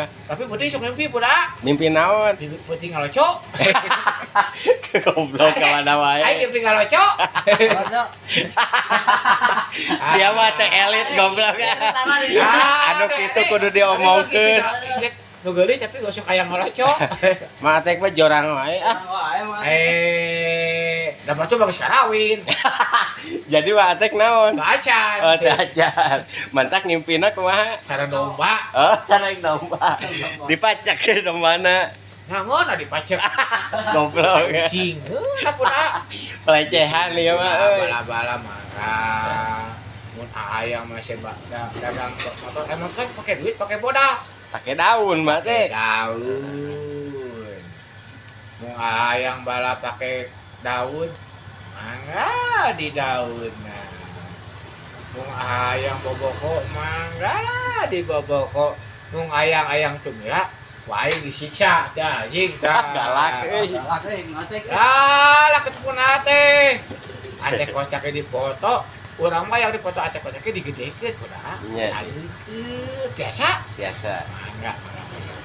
Tapi penting sok mimpi budak. Mimpi naon? Mimpi penting ngalocok. Goblok, ka mana wae. Aing mimpi ngalocok. Masuk. Siapa teh elit, goblok. Ah, Anu kitu kudu diomongkeun. Nu geulis tapi gosok aya ngalocok. Mak Atek mah jorang wae ah. Eh, dapat tuh bagus karawin. Jadi Mak Atek naon? Bacan. Oh, teu acan. Mantak ngimpina kumaha? Sareng domba. Oh, sareng domba. Dipacak sih dombana. Nangon dipacek. Goblok. Anjing. Heuh, da budak. Pelecehan ieu mah euy. Bala-bala marah. Mun ayang masih dagang motor emang kan pakai duit, pakai modal. Pakai daun, Mak Atek. Daun. Mun ayang bala pakai daun, mangga di daun. Mun ayang boboko, mangga di boboko. Mun ayang-ayang tumila, wae disiksa dah anjing dah. Galak euy. Galak euy, ngatek. Galak ketepun ate. Acek kocaknya dipoto, urang mah yang dipoto acek kocaknya digedekeun kuda. Iya. Aleukeun biasa. Biasa. Mangga, mangga.